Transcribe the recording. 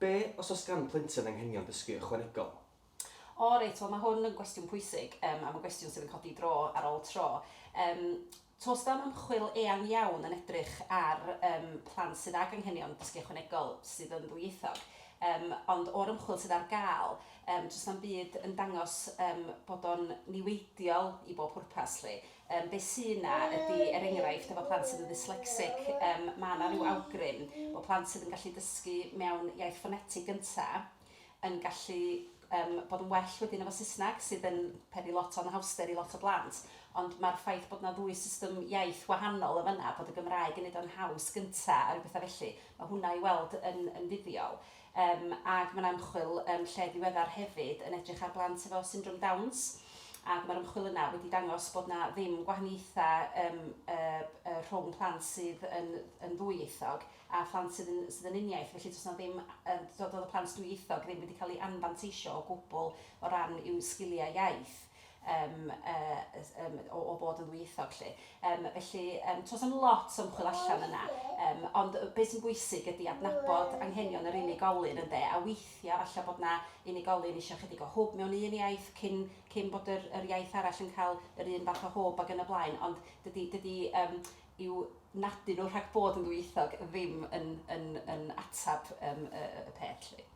Be os oes gan plentyn anghenion dysgu ychwanegol? O reit, wel mae hwn yn gwestiwn pwysig yym a mae'n gwestiwn sydd yn codi dro ar ôl tro. Yym toes na'm ymchwil eang iawn yn edrych ar yym plant sydd ag anghenion dysgu ychwanegol sydd yn ddwyieithog. Yym ond o'r ymchwil sydd ar gael, yym does na'm byd yn dangos yym bod o'n niweidiol i bob pwrpas 'lly. Yym, be sy 'na ydy, er enghraifft, efo plant sydd yn ddyslecsig, yym, ma' 'na ryw awgrym bod plant sydd yn gallu dysgu mewn iaith ffonetig gynta yn gallu yym, bod yn well wedyn efo Saesneg, sydd yn peri lot o anhawster i lot o blant. Ond ma'r ffaith bod 'na ddwy system iaith wahanol yn fan'na, bod y Gymraeg yn neud o'n haws gynta a ryw betha felly, ma' hwnna i weld yn yn fuddiol. Yym, ac ma' 'na ymchwil yym lle ddiweddar hefyd yn edrych ar blant efo syndrom Downs, ac ma'r ymchwil yna wedi dangos bod 'na ddim gwahaniaethau yym yy yy rhwng plant sydd yn yn ddwyieithog a phlant sydd yn sydd yn uniaith, felly does 'na ddim yy do'dd y plant dwyieithog ddim wedi cael eu anfanteisio o gwbl o ran i'w sgiliau iaith. yym yy yym o o fod yn ddwyieithog 'lly. Yym felly yym does 'na'm lot o ymchwil allan yna, yym ond be sy'n bwysig ydy adnabod anghenion yr unigolyn ynde, a weithiau falle bod 'na unigolyn isio chydig o hwb mewn un iaith cyn cyn bod yr yr iaith arall yn cael yr un fath o hwb ac yn y blaen, ond dydy dydy yym i'w nadu nhw rhag bod yn ddwyieithog ddim yn yn yn ateb yym y y peth 'lly.